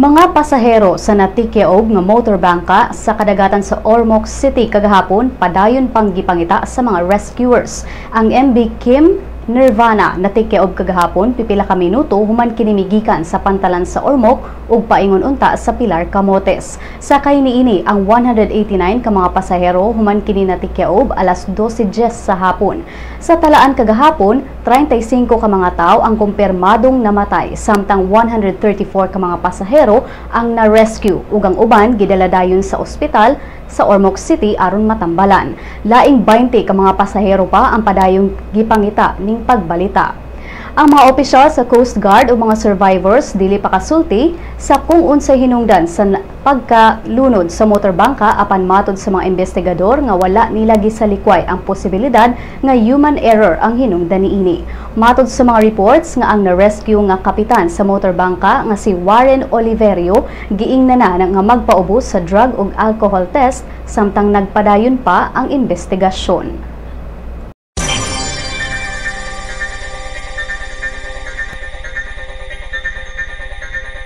Mga pasahero sa natikyaob nga motor bangka sa kadagatan sa Ormoc City kagahapon padayon pang gipangita sa mga rescuers. Ang MB Kim Nirvana natikyaob kagahapon pipila ka minuto human kini migikan sa pantalan sa Ormoc ug paingon unta sa Pilar, Camotes. Sakay niini ang 189 ka mga pasahero human kini natikyaob alas 12:10 sa hapon. Sa talaan kagahapon, 35 ka mga tawo ang kumpirmadong namatay samtang 134 ka mga pasahero ang na-rescue ug ang uban gidala dayon sa ospital sa Ormoc City aron matambalan. Laing 20 ka mga pasahero pa ang padayong gipangita ning pagbalita. Ang mga opisyal sa Coast Guard o mga survivors dili pa kasulti sa kung unsay hinungdan sa pagkalunod sa motorbangka, apan matod sa mga investigador nga wala nila gisalikway ang posibilidad nga human error ang hinungdan niini. Matod sa mga reports nga ang na-rescue nga kapitan sa motorbangka nga si Warren Oliverio giingnan na nga magpaubos sa drug ug alcohol test samtang nagpadayon pa ang investigasyon.